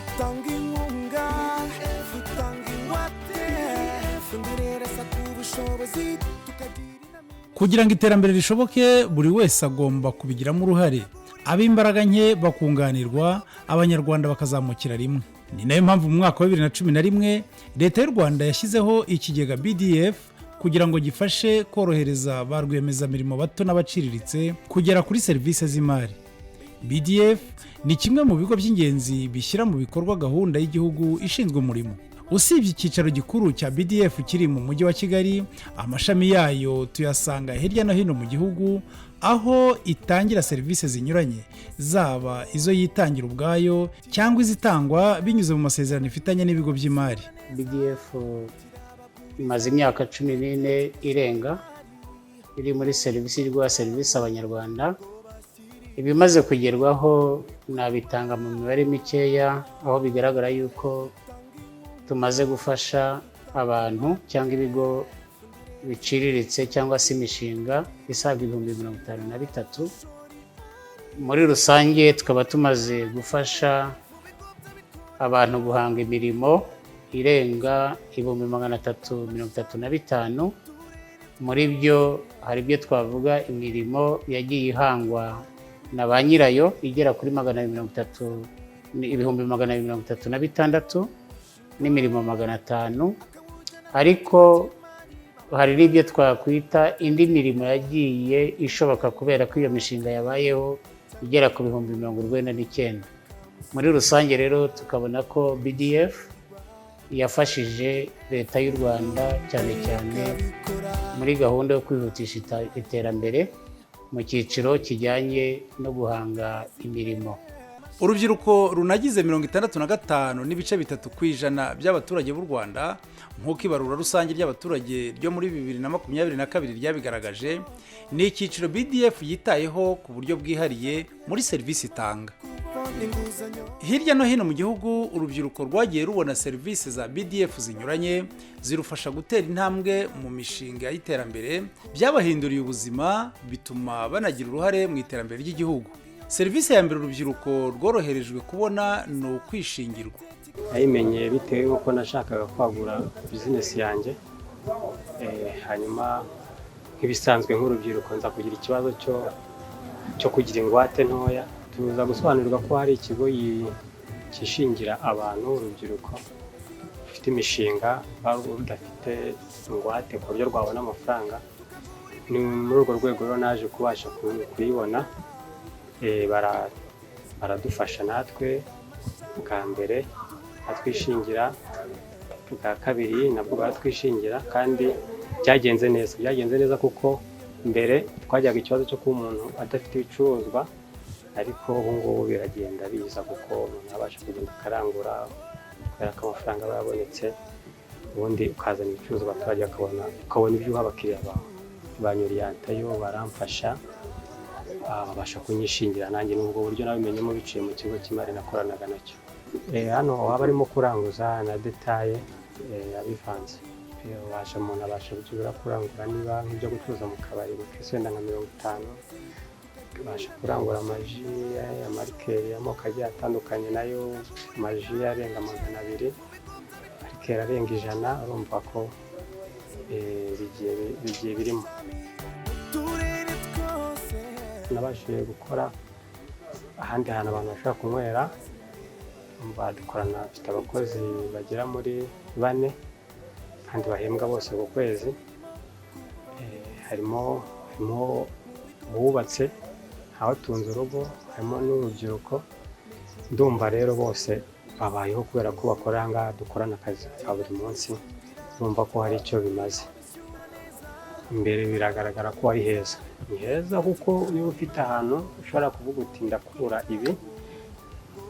Utanga inkunga, utanga ingwate, fundereza ku bushobozi, tukagira inama. Kugira ngo iterambere rishoboke, buri wese agomba kubigiramo uruhare, ab'imbaraga nke bakunganirwa, Abanyarwanda bakazamukira rimwe. Ni nayo mpamvu mu mwaka wa 2011 Leta y'u Rwanda yashyizeho ikigega BDF kugira ngo gifashe korohereza ba rwiyemezamirimo bato n'abaciriritse kugera kuri serivisi z'imari. BDF ni kimwe mu bigo by'ingenzi bishyira mu bikorwa gahunda y'igihugu ishinzwe umurimo. Usibye icyicaro gikuru cya BDF kiri mu Mujyi wa Kigali, amashami yayo tuyasanga hirya no hino mu gihugu, aho itangira serivisi zinyuranye, zaba izo yitangira ubwayo cyangwa izitangwa binyuze mu masezerano ifitanye n'ibigo by'imari. BDF imaze imyaka 14 irenga iri muri serivisi, iri guha serivisi Abanyarwanda. Ibimaze kugerwaho nabitanga mu mibare mikeya, aho bigaragara yuko tumaze gufasha abantu cyangwa ibigo biciriritse cyangwa se imishinga isaga 53,000. Muri rusange tukaba tumaze gufasha abantu guhanga imirimo irenga 335,000. Muri byo hari ibyo twavuga imirimo yagiye ihangwa na ba nyirayo igera kuri 230, 236,500 n'imirimo 500. Ariko hari n'ibyo twakwita indi mirimo yagiye ishoboka kubera ko iyo mishinga yabayeho, igera ku 99,000. Muri rusange rero tukabona ko BDF yafashije Leta y'u Rwanda cyane cyane muri gahunda yo kwihutisha iterambere mu cyiciro kijyanye no guhanga imirimo. Urubyiruko runagize 65.3% by'abaturage b'u Rwanda, nk'uko ibarura rusange ry'abaturage ryo muri 2022 ryabigaragaje, ni icyiciro BDF yitayeho ku buryo bwihariye muri serivisi itanga. Hirya no hino mu gihugu, urubyiruko rwagiye rubona serivisi za BDF zinyuranye zirufasha gutera intambwe mu mishinga y'iterambere. Byabahinduriye ubuzima, bituma banagira uruhare mu iterambere ry'igihugu. Serivisi ya mbere urubyiruko rworoherejwe kubona ni ukwishingirwa. Nayimenye bitewe n'uko nashakaga kwagura bizinesi yanjye. Hanyuma nk'ibisanzwe nk'urubyiruko nza kugira ikibazo cyo kugira ingwate ntoya. Tuza gusobanurirwa ko hari ikigo cyishingira abantu, urubyiruko rufite imishinga rudafite ingwate ku buryo rwabona amafaranga. Ni muri urwo rwego rero naje kubasha kuyibona. Baradufasha natwe bwa mbere batwishingira, bwa kabiri nabwo baratwishingira, kandi byagenze neza. Byagenze neza kuko mbere twajyaga ikibazo cyo kuba umuntu adafite ibicuruzwa, ariko ubu ngubu biragenda biza kuko umuntu abasha kugenda akarangura kubera ko amafaranga aba yabonetse, ubundi ukazana ibicuruzwa, abaturage bakabona, ukabona ibyo uha abakiriya bawe. Banyoriyantayo, baramfasha, babasha kunyishingira nanjye. N'ubwo buryo nabimenyemo biciye mu kigo cy'imari nakoranaga nacyo. Hano waba arimo kuranguza na détail abivanze. Ubasha, umuntu abasha byibura kurangura niba nk'ibyo gucuruza mu kabari mu kesi wenda nka 50, abasha kurangura amaji, ama liqueur y'amoko agiye atandukanye, nayo amaji arenga 200, liqueur arenga 100. Urumva ko bigiye birimo. Uturere twose. Nabashije gukora ahandi hantu abantu bashobora kunywera. Dukorana, mfite abakozi bagera muri bane kandi bahembwa bose ku kwezi. Harimo uwubatse, abatunze urugo, harimo n'urubyiruko. Ndumva rero bose babayeho kubera ko bakora aha ngaha, dukorana akazi ka buri munsi. Urumva ko hari icyo bimaze. Imbere biragaragara ko ari heza, ni heza kuko niba ufite ahantu ushobora kuvuga uti ndakura ibi,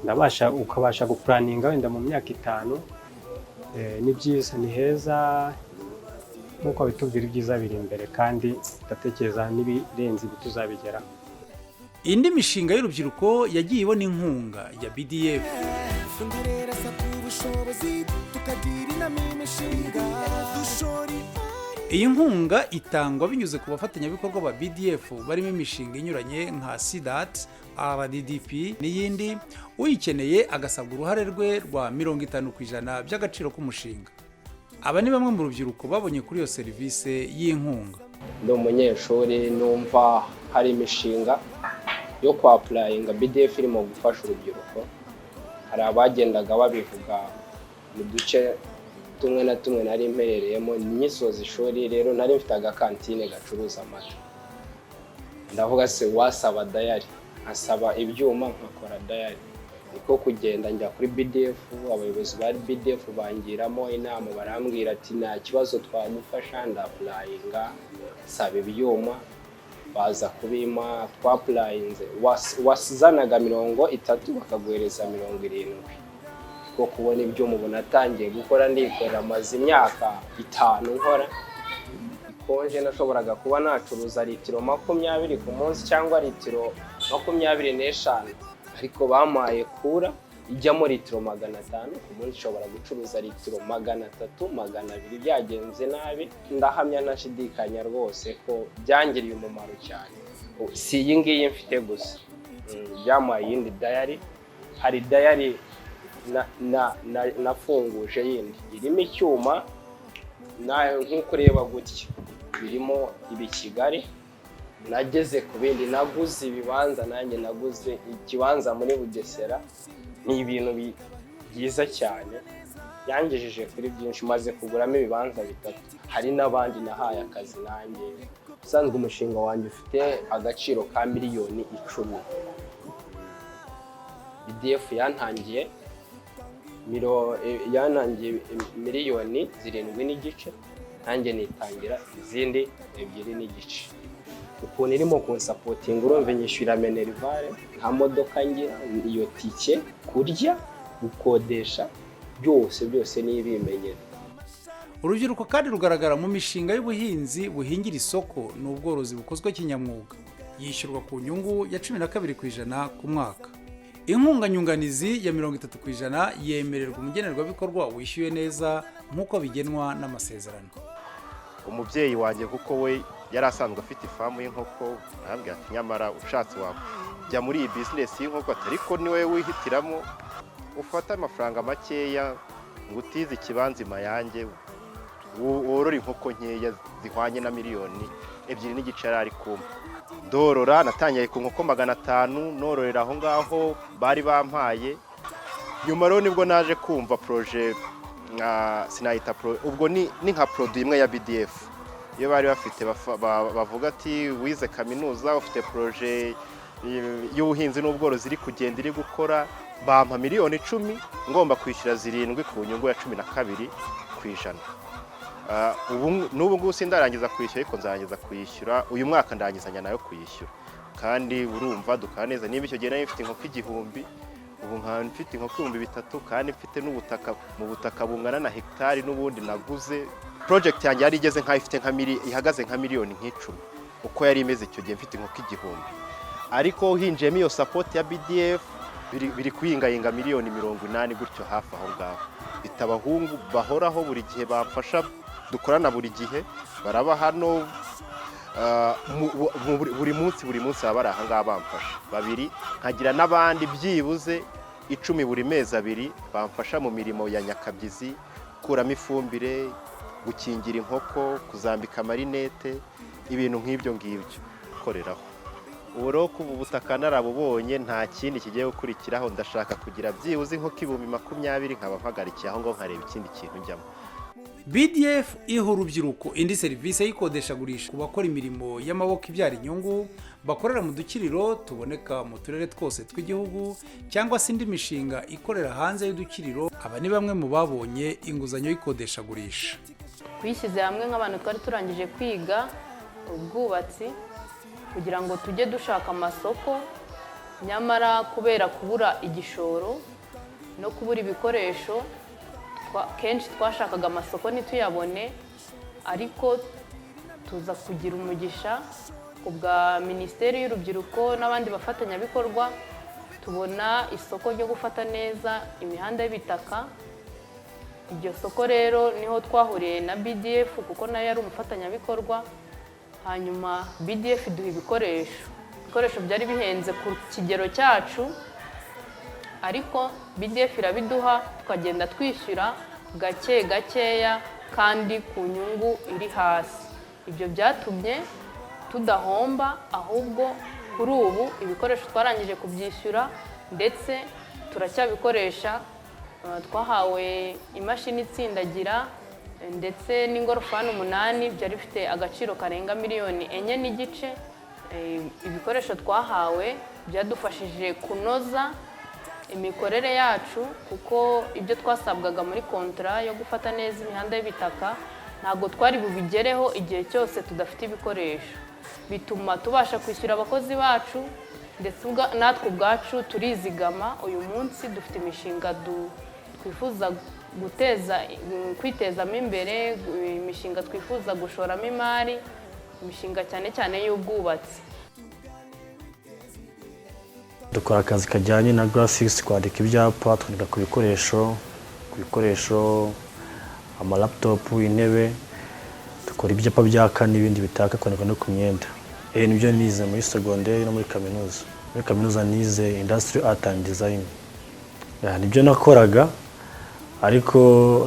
ndabasha, ukabasha guplanninga wenda mu myaka 5. Ni byiza, ni heza nk'uko bitubwira, ibyiza biri imbere kandi ndatekereza n'ibirenze ibi tuzabigeraho. Indi mishinga y'urubyiruko yagiye ibona inkunga ya BDF. Fundereza ku bushobozi, tukagira inama imishinga dushora imari. Iyi nkunga itangwa binyuze ku bafatanyabikorwa ba BDF, barimo imishinga inyuranye nka SIDAT. RDDP n'iyindi. Uyikeneye agasabwa uruhare rwe rwa 50% by'agaciro k'umushinga. Aba ni bamwe mu rubyiruko babonye kuri iyo serivisi y'inkunga. Ndi umunyeshuri, numva hari imishinga yo kwa-applyinga BDF irimo gufasha urubyiruko. Hari abagendaga babivuga mu duce tumwe na tumwe nari mperereyemo. Nyisoza ishuri rero, nari mfite agakantine gacuruza amata. Ndavuga se wasaba dairy, nkasaba ibyuma, nkakora dairy. Niko kugenda njya kuri BDF. Abayobozi ba BDF bangiramo inama, barambwira ati nta kibazo, twagufasha. Nda-applyinga, nsaba ibyuma, baza kubima. Twa-applyinze, wazanaga 30 bakaguhereza 70. Ko kubona ibyuma, ubu natangiye gukora, ndikorera, amaze imyaka 5 nkora. Ikonje nashoboraga kuba nacuruza litiro 20 ku munsi cyangwa litiro 25, ariko bampaye cooler ijyamo litiro 500 ku munsi, nshobora gucuruza litiro 300, 200 byagenze nabi. Ndahamya ntashidikanya rwose ko byangiriye umumaro cyane. Si iyi ngiyi mfite gusa, byampaye iyindi dairy. Hari dairy nafunguje yindi irimo icyuma nawe nk'uko ureba gutya, birimo ibi Kigali. Nageze ku bindi, naguze ibibanza, nanjye naguze ikibanza muri Bugesera. Ni ibintu byiza cyane, yangejeje kuri byinshi. Maze kuguramo ibibanza bitatu, hari n'abandi nahaye akazi nanjye. Usanzwe umushinga wanjye ufite agaciro ka miliyoni 10. BDF yantangiye miliyoni 7.5, nanjye nitangira izindi 2.5. Ukuntu irimo kunsupportinga, urumva inyishyurira minerval, nta modoka ngira, iyo tike, kurya, gukodesha, byose byose niyo ibimenyera. Urubyiruko kandi rugaragara mu mishinga y'ubuhinzi buhingira isoko n'ubworozi bukozwe kinyamwuga. Yishyurwa ku nyungu ya 12% ku mwaka. Inkunga nyunganizi ya 30% yemererwa umugenerwabikorwa wishyuye neza nk'uko bigenwa n'amasezerano. Umubyeyi wanjye, kuko we yari asanzwe afite ifarm y'inkoko, arambwira ati nyamara ushatse wajya muri iyi business y'inkoko, ati ariko niwe wihitiramo, ufate amafaranga makeya ngo utize ikibanza imayange, worore inkoko nkeya zihwanye na miliyoni 2.5 yari ari kumpa. Ndorora, natangiye ku nkoko 500, nororera aho ngaho bari bampaye. Nyuma rero nibwo naje kumva projet nka sinayita ubwo ni nka produit imwe ya BDF iyo bari bafite, bavuga ati wize kaminuza, ufite projet y'ubuhinzi n'ubworozi iri kugenda iri gukora. Bampa miliyoni 10, ngomba kwishyura 7 ku nyungu ya 12%. Ubu n'ubu ngubu sindarangiza kwishyura, ariko nzarangiza kuyishyura uyu mwaka, ndangizanya nayo kuyishyura. Kandi urumva dukora neza. Niba icyo gihe nari mfite inkoko 1000, ubu nkaba mfite inkoko 3000, kandi mfite n'ubutaka mu butaka bungana na hegitari n'ubundi naguze. Project yanjye yari igeze nk'aho ifite nka ihagaze nka miliyoni nk'icumi uko yari imeze icyo gihe mfite inkoko 1000, ariko hinjiyemo iyo support ya BDF, biri kuyingayinga miliyoni 80 gutyo hafi aho ngaho. Mfite abahungu bahoraho buri gihe bamfasha, dukorana buri gihe, baraba hano buri munsi, buri munsi baba bari aha ngaha bamfasha babiri, nkagira n'abandi byibuze 10 buri mezi abiri bamfasha mu mirimo ya nyakabyizi: gukuramo ifumbire, gukingira inkoko, kuzambika amarinete, ibintu nk'ibyo ngibyo gukoreraho. Ubu rero kuva ubutaka narabubonye, nta kindi kigiye gukurikiraho. Ndashaka kugira byibuze inkoko 20,000, nkaba mpagarikiye aho ngaho, nkareba ikindi kintu njyamo. BDF iha urubyiruko indi serivisi y'ikodeshagurisha ku bakora imirimo y'amaboko ibyara inyungu bakorera mu dukiriro tuboneka mu turere twose tw'igihugu, cyangwa se indi mishinga ikorera hanze y'udukiriro. Aba ni bamwe mu babonye inguzanyo y'ikodeshagurisha. Twishyize hamwe nk'abantu twari turangije kwiga ubwubatsi kugira ngo tujye dushaka amasoko, nyamara kubera kubura igishoro no kubura ibikoresho, kenshi twashakaga amasoko ntituyabone. Ariko tuza kugira umugisha ku bwa Minisiteri y'Urubyiruko n'abandi bafatanyabikorwa, tubona isoko ryo gufata neza imihanda y'ibitaka. Iryo soko rero niho twahuriye na BDF, kuko nayo yari umufatanyabikorwa. Hanyuma BDF iduha ibikoresho. Ibikoresho byari bihenze ku kigero cyacu, ariko BDF irabiduha, tukagenda twishyura gake gakeya kandi ku nyungu iri hasi. Ibyo byatumye tudahomba, ahubwo kuri ubu ibikoresho twarangije kubyishyura ndetse turacyabikoresha. Twahawe imashini itsindagira ndetse n'ingorofani 8, byari bifite agaciro karenga miliyoni 4.5. Ibikoresho twahawe byadufashije kunoza imikorere yacu, kuko ibyo twasabwaga muri contrat yo gufata neza imihanda y'ibitaka ntabwo twari bubigereho igihe cyose tudafite ibikoresho. Bituma tubasha kwishyura abakozi bacu, ndetse natwe ubwacu turizigama. Uyu munsi dufite imishinga twifuza guteza, kwitezamo imbere, imishinga twifuza gushoramo imari, imishinga cyane cyane y'ubwubatsi. Dukora akazi kajyanye na graphics, kwandika ibyapa, twandika ku bikoresho, ama laptop, intebe, dukora ibyapa byaka n'ibindi bitaka, kwandika no ku myenda. Nibyo nize muri segonderi no muri kaminuza. Muri kaminuza nize industry art and design. Nibyo nakoraga, ariko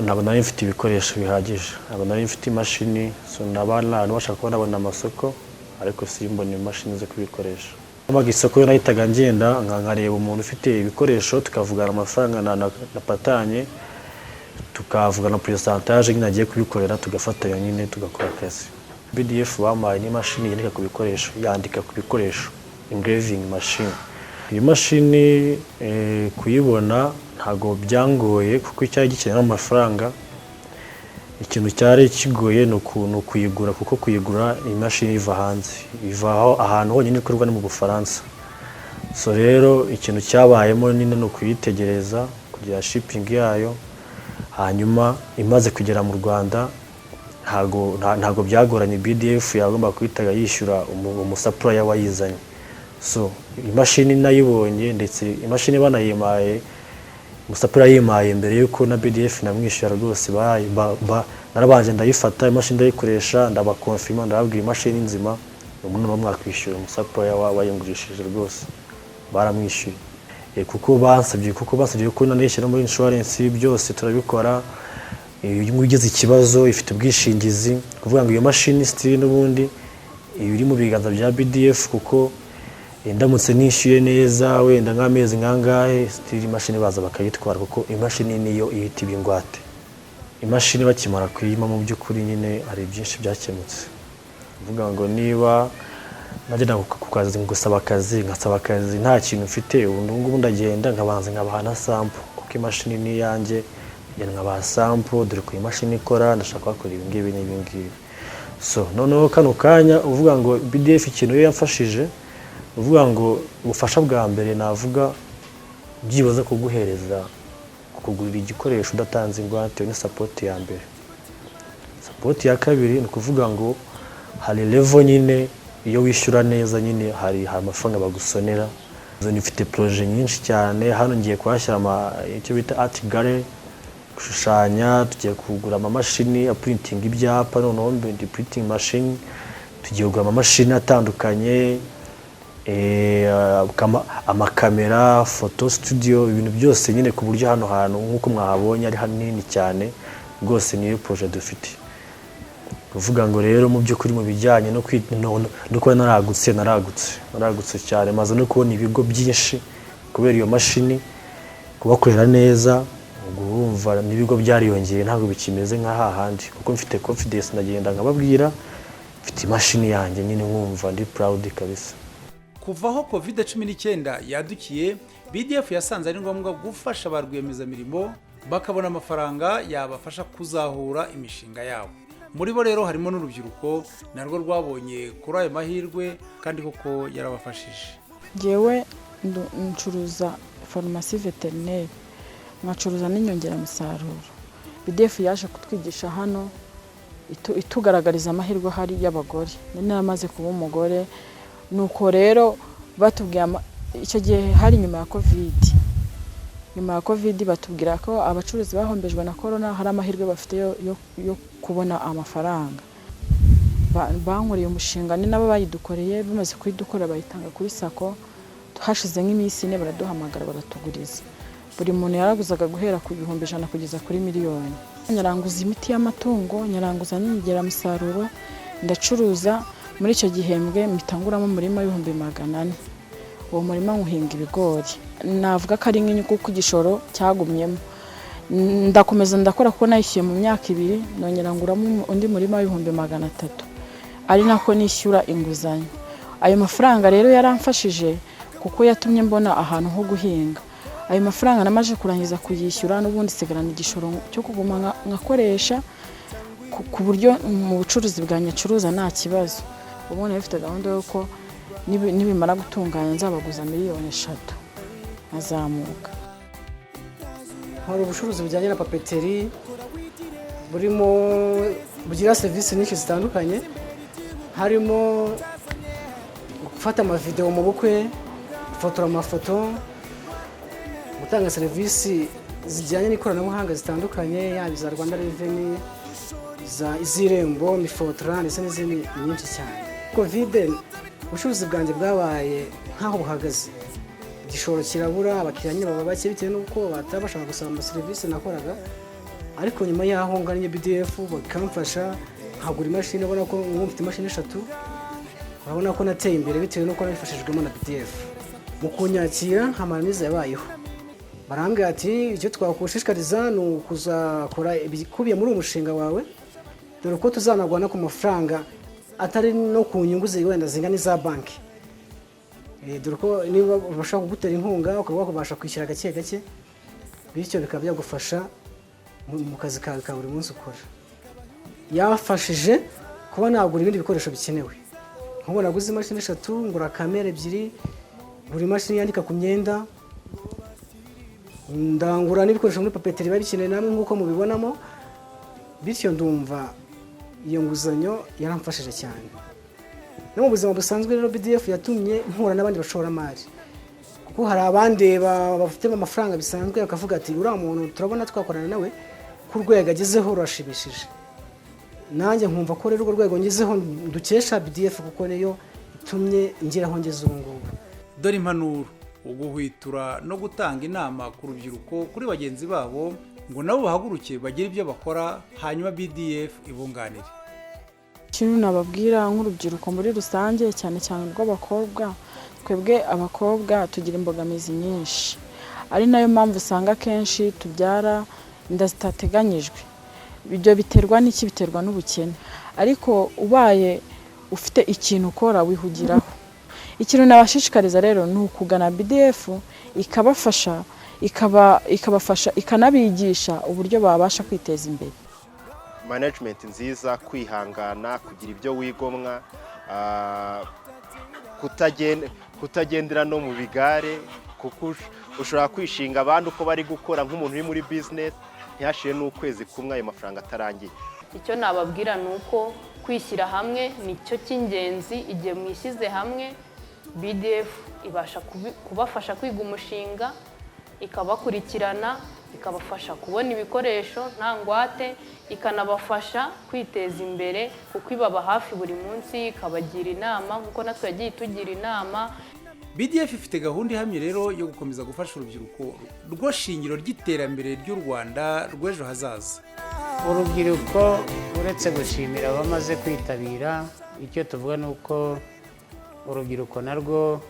ntabwo nari mfite ibikoresho bihagije, ntabwo nari mfite imashini. So naba bashaka kuba nabona amasoko, ariko simbone imashini zo kubikoresha. Nabaga isoko, nahitaga ngenda nkareba umuntu ufite ibikoresho, tukavugana amafaranga napatanye, tukavugana pourcentage nyine agiye kubikorera, tugafatanya nyine tugakora akazi. BDF bampaye n'imashini yandika ku bikoresho, yandika ku bikoresho, engraving machine. Iyi mashini kuyibona ntabwo byangoye, kuko icyari gikenera amafaranga. Ikintu cyari kigoye ni ukuntu kuyigura, kuko kuyigura imashini iva hanze, iva aho ahantu honyine ikorwa ni mu Bufaransa. So rero ikintu cyabayemo nyine ni ukuyitegereza kugira shipping yayo, hanyuma imaze kugera mu Rwanda ntago byagoranye. BDF yagomba guhita yishyura umu supplier wayizanye. So imashini nayibonye, ndetse imashini banayimpaye, umu supplier yimpaye mbere yuko na BDF namwishyura rwose. Narabanje ndayifata imashini, ndayikoresha, ndabakonfirma, ndababwira imashini nzima, umuntu mwakwishyura umu supplier wayingurishije rwose baramwishyuye. Kuko bansabye ko nanishyira muri insurance, byose turabikora. Iyo ugize ikibazo ifite ubwishingizi, kuvuga ngo iyo mashini still n'ubundi iba iri mu biganza bya BDF, kuko ndamutse nishyuye neza wenda nk'amezi nk'angahe, still imashini baza bakayitwara, kuko imashini niyo ihita iba ingwate. Imashini bakimara kuyima, mu by'ukuri nyine hari byinshi byakemutse. Kuvuga ngo niba nagenda ku kazi gusaba akazi, ngasaba akazi nta kintu mfite, ubu ngubu ndagenda nkabanza nkabaha na sample, kuko imashini ni iyanjye. Ngenda nkabaha sample: "Dore ko imashini ikora, ndashaka kuhakora ibi ngibi n'ibi ngibi." So noneho kano kanya uvuga ngo BDF ikintu yo yamfashije, uvuga ngo ubufasha bwa mbere navuga byibuze kuguhereza, kukugurira igikoresho udatanze ingwate, ni support ya mbere. Support ya kabiri ni ukuvuga ngo hari level nyine, iyo wishyura neza nyine hari amafaranga bagusonera. Nifite projet nyinshi cyane hano, ngiye kuhashyira icyo bita art gallery, gushushanya. Tugiye kugura amamashini ya printing ibyapa, noneho ndi printing machine, tugiye kugura amamashini atandukanye, amakamera, photo studio, ibintu byose nyine, ku buryo hano hantu nk'uko mwahabonye ari hanini cyane rwose. Niyo projet dufite. Kuvuga ngo rero mu by'ukuri mu bijyanye no kuba naragutse, naragutse cyane, maze no kubona ibigo byinshi kubera iyo mashini, kubakorera neza. Ubwo urumva n'ibigo byariyongeye, ntabwo bikimeze nka hahandi, kuko mfite confidence, ndagenda nkababwira mfite imashini yanjye nyine, nkumva ndi proud kabisa. Kuva aho COVID-19 yadukiye, BDF yasanze ari ngombwa gufasha ba rwiyemezamirimo bakabona amafaranga yabafasha kuzahura imishinga yabo. Muri bo rero harimo n'urubyiruko, narwo rwabonye kuri ayo mahirwe kandi koko yarabafashije. Ngewe ncuruza farumasi veterineri, nkacuruza n'inyongeramusaruro. BDF yaje kutwigisha hano, itugaragariza amahirwe ahari y'abagore. Nari naramaze kuba umugore, nuko rero batubwiye icyo gihe hari nyuma ya COVID. Nyuma ya COVID batubwira ko abacuruzi bahombejwe na korona hari amahirwe bafite yo kubona amafaranga. Bankoreye umushinga, ni nabo bayidukoreye. Bamaze kuyidukorera bayitanga kuri SACCO, hashize nk'iminsi 4 baraduhamagara baratuguriza. Buri muntu yaraguzaga guhera ku 100,000 kugeza kuri miliyoni. Nyaranguza imiti y'amatungo, nyaranguza n'inyongeramusaruro, ndacuruza. Muri icyo gihembwe mpita nguramo umurima w'400,000. Uwo murima nywuhinga ibigori. Navuga ko ari nk'inyungu kuko igishoro cyagumyemo. Ndakomeza ndakora kuko nayishyuye mu myaka 2, nongera nguramo undi murima w'300,000, ari nako nishyura inguzanyo. Ayo mafaranga rero yaramfashije kuko yatumye mbona ahantu ho guhinga. Ayo mafaranga namaze kurangiza kuyishyura, n'ubundi sigarana igishoro cyo kuguma nkakoresha ku buryo mu bucuruzi bwanjye ncuruza nta kibazo. Ubundi bafite gahunda y'uko nibimara gutunganya nzabaguza miliyoni 3 nkazamuka. Nkora ubucuruzi bujyanye na papeterie, burimo bugira serivisi nyinshi zitandukanye, harimo gufata amavidewo mu bukwe, gufotora amafoto, gutanga serivisi zijyanye n'ikoranabuhanga zitandukanye, yaba iza Rwanda Revenue, iz'Irembo, MIFOTRA ndetse n'izindi nyinshi cyane. Covid ubucuruzi bwanjye bwabaye nk'aho buhagaze, igishoro kirabura, abakiriya nyine baba bake bitewe n'uko bataba bashaka gusaba amaserivisi nakoraga. Ariko nyuma y'aho ngannye BDF bakamfasha nkagura imashini, ubona ko ubu mfite imashini eshatu, urabona ko nateye imbere bitewe n'uko nabifashijwemo na BDF. Mu kunyakira nta mananiza yabayeho, barambwira ati icyo twakushishikariza ni ukuzakora ibikubiye muri uwo mushinga wawe, dore ko tuzanagwana ku mafaranga atari no ku nyungu wenda zingana n'iza banki, dore ko niba bashobora kugutera inkunga ukaba wakubasha kwishyura gake gake, bityo bikaba byagufasha mu kazi kawe ka buri munsi ukora. Yafashije kuba nagura ibindi bikoresho bikenewe. Nk'ubu naguze imashini eshatu, ngura kamera ebyiri, buri mashini yandika ku myenda, ndangura n'ibikoresho muri papeterie biba bikenewe namwe nk'uko mubibonamo. Bityo ndumva iyo nguzanyo yaramfashije cyane. No mu buzima busanzwe rero BDF yatumye mpura n'abandi bashoramari, kuko hari abandeba bafite amafaranga bisanzwe bakavuga ati uriya muntu turabona twakorana nawe, ku rwego agezeho rurashimishije. Nanjye nkumva ko rero urwo rwego ngezeho ndukesha BDF, kuko niyo itumye ngeraho ngeze ubu ngubu. Dore impanuro, uguhwitura no gutanga inama ku rubyiruko, kuri bagenzi babo, ngo nabo bahaguruke bagire ibyo bakora, hanyuma BDF ibunganire. Ikintu nababwira nk'urubyiruko muri rusange, cyane cyane urw'abakobwa, twebwe abakobwa tugira imbogamizi nyinshi, ari nayo mpamvu usanga akenshi tubyara inda zitateganyijwe. Ibyo biterwa n'iki? Biterwa n'ubukene. Ariko ubaye ufite ikintu ukora wihugiraho. Ikintu nabashishikariza rero ni ukugana BDF ikabafasha, ikabafasha, ikanabigisha uburyo babasha kwiteza imbere. Management nziza, kwihangana, kugira ibyo wigomwa, kutagendera no mu bigare, kuko ushobora kwishinga abandi uko bari gukora nk'umuntu uri muri business, ntihashire n'ukwezi kumwe ayo mafaranga atarangiye. Icyo nababwira ni uko kwishyira hamwe nicyo cy'ingenzi. Igihe mwishyize hamwe, BDF ibasha kubafasha kwiga umushinga, ikabakurikirana, ikabafasha kubona ibikoresho nta ngwate, ikanabafasha kwiteza imbere kuko ibaba hafi buri munsi, ikabagira inama nk'uko natwe yagiye itugira inama. BDF ifite gahunda ihamye rero yo gukomeza gufasha urubyiruko, rwo shingiro ry'iterambere ry'u Rwanda rw'ejo hazaza. Urubyiruko, uretse gushimira abamaze kwitabira, icyo tuvuga ni uko urubyiruko narwo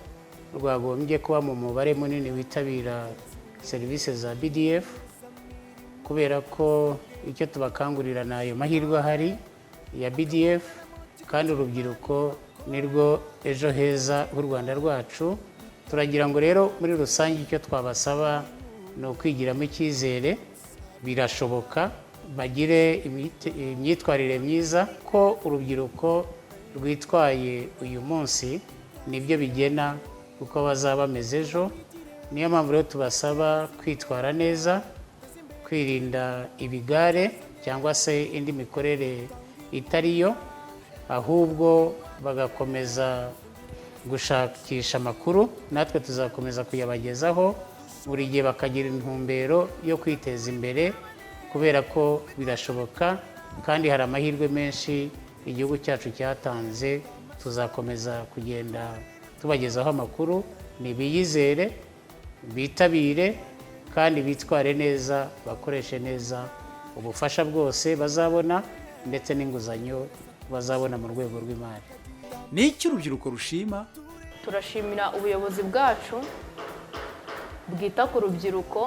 rwagombye kuba mu mubare munini witabira serivisi za BDF, kubera ko icyo tubakangurira ni ayo mahirwe ahari ya BDF, kandi urubyiruko nirwo ejo heza h'u Rwanda rwacu. Turagira ngo rero muri rusange icyo twabasaba ni ukwigiramo icyizere, birashoboka, bagire imyitwarire myiza. Ko urubyiruko rwitwaye uyu munsi nibyo bigena uko bazaba bameze ejo. Niyo mpamvu rero tubasaba kwitwara neza, kwirinda ibigare cyangwa se indi mikorere itari yo, ahubwo bagakomeza gushakisha amakuru, natwe tuzakomeza kuyabagezaho buri gihe, bakagira intumbero yo kwiteza imbere, kubera ko birashoboka kandi hari amahirwe menshi. igihugu cyacu cyatanze. Tuzakomeza kugenda tubagezaho amakuru. Nibiyizere, bitabire kandi bitware neza, bakoreshe neza ubufasha bwose bazabona ndetse n'inguzanyo bazabona mu rwego rw'imari. Ni iki urubyiruko rushima? Turashimira ubuyobozi bwacu bwita ku rubyiruko,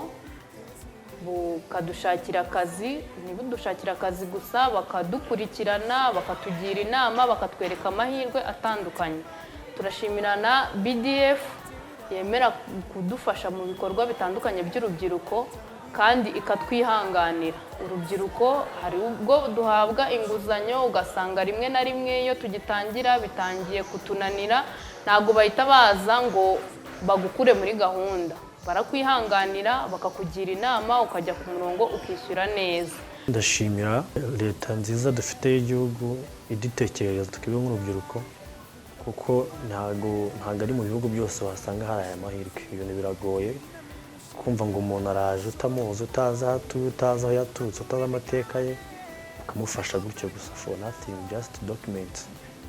bukadushakira akazi. Ntibudushakira akazi gusa, bakadukurikirana, bakatugira inama, bakatwereka amahirwe atandukanye. Turashimira na BDF yemera kudufasha mu bikorwa bitandukanye by'urubyiruko kandi ikatwihanganira. Urubyiruko hari ubwo duhabwa inguzanyo, ugasanga rimwe na rimwe iyo tugitangira bitangiye kutunanira. Ntabwo bahita baza ngo bagukure muri gahunda, barakwihanganira, bakakugira inama, ukajya ku murongo, ukishyura neza. Ndashimira leta nziza dufite y'igihugu idutekerereza twebwe nk'urubyiruko, kuko ntabwo ari mu bihugu byose wasanga hari aya mahirwe. Ibintu biragoye kumva ngo umuntu araje utamuzi, utazi aho atuye, utazi aho yaturutse, utazi amateka ye, ukamufasha gutyo gusa for nothing, just documents,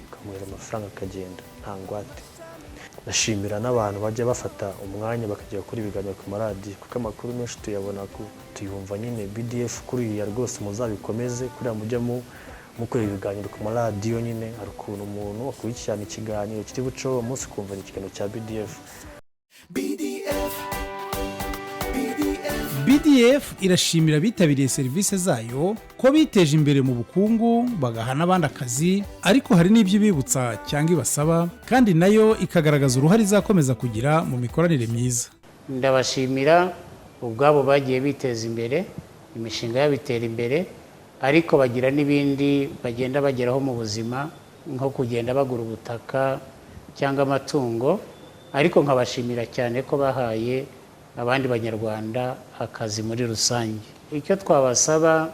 ukamuhereza amafaranga akagenda nta ngwate. Ndashimira n'abantu bajya bafata umwanya bakajya gukora ibiganiro ku maradiyo, kuko amakuru menshi tuyabona tuyumva nyine. BDF kuriya rwose muzabikomeze kuriya, mujya mukora ibiganiro ku maradiyo nyine. Hari ukuntu umuntu akurikirana ikiganiro kiri buceho uwo munsi, ukumva ni ikiganiro cya BDF. BDF, BDF. BDF irashimira abitabiriye serivisi zayo ko biteje imbere mu bukungu, bagaha n'abandi akazi, ariko hari n'ibyo ibibutsa cyangwa ibasaba, kandi nayo ikagaragaza uruhare izakomeza kugira mu mikoranire myiza. Ndabashimira ubwabo bagiye biteza imbere, imishinga yabo itera imbere, ariko bagira n'ibindi bagenda bageraho mu buzima, nko kugenda bagura ubutaka cyangwa amatungo. Ariko nkabashimira cyane ko bahaye abandi Banyarwanda akazi muri rusange. Icyo twabasaba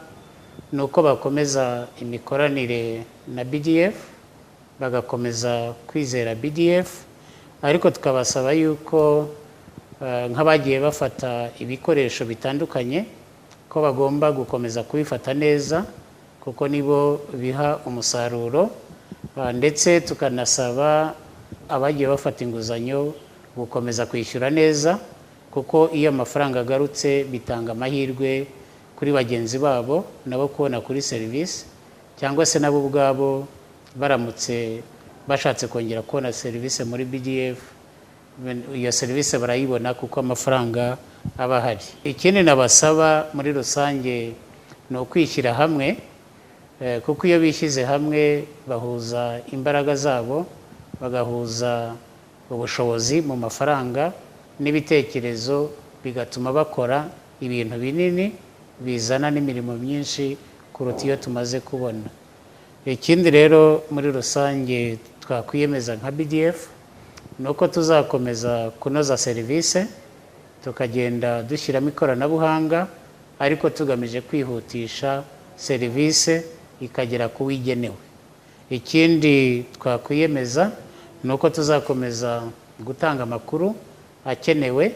ni uko bakomeza imikoranire na BDF, bagakomeza kwizera BDF, ariko tukabasaba yuko nk'abagiye bafata ibikoresho bitandukanye ko bagomba gukomeza kubifata neza, kuko nibo biha umusaruro. Ndetse tukanasaba abagiye bafata inguzanyo gukomeza kwishyura neza, kuko iyo amafaranga agarutse bitanga amahirwe kuri bagenzi babo nabo kubona kuri serivisi, cyangwa se nabo ubwabo baramutse bashatse kongera kubona serivisi muri BDF, iyo serivisi barayibona kuko amafaranga aba ahari. Ikindi nabasaba muri rusange ni ukwishyira hamwe, kuko iyo bishyize hamwe bahuza imbaraga zabo, bagahuza ubushobozi mu mafaranga n'ibitekerezo, bigatuma bakora ibintu binini bizana n'imirimo myinshi kuruta iyo tumaze kubona. Ikindi rero muri rusange twakwiyemeza nka BDF ni uko tuzakomeza kunoza serivisi, tukagenda dushyiramo ikoranabuhanga, ariko tugamije kwihutisha serivisi ikagera ku wigenewe. Ikindi twakwiyemeza ni uko tuzakomeza gutanga amakuru akenewe,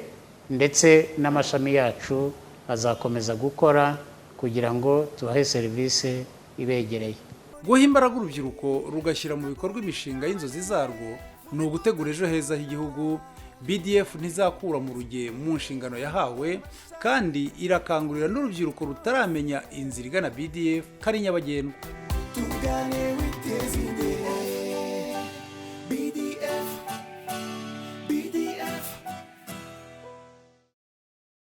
ndetse n'amashami yacu azakomeza gukora kugira ngo tubahe serivisi ibegereye. Guha imbaraga urubyiruko rugashyira mu bikorwa imishinga y'inzozi zarwo ni ugutegura ejo heza h'igihugu. BDF ntizakura mu ruge mu nshingano yahawe, kandi irakangurira n'urubyiruko rutaramenya inzira igana BDF ko ari nyabagendwa. Tugane.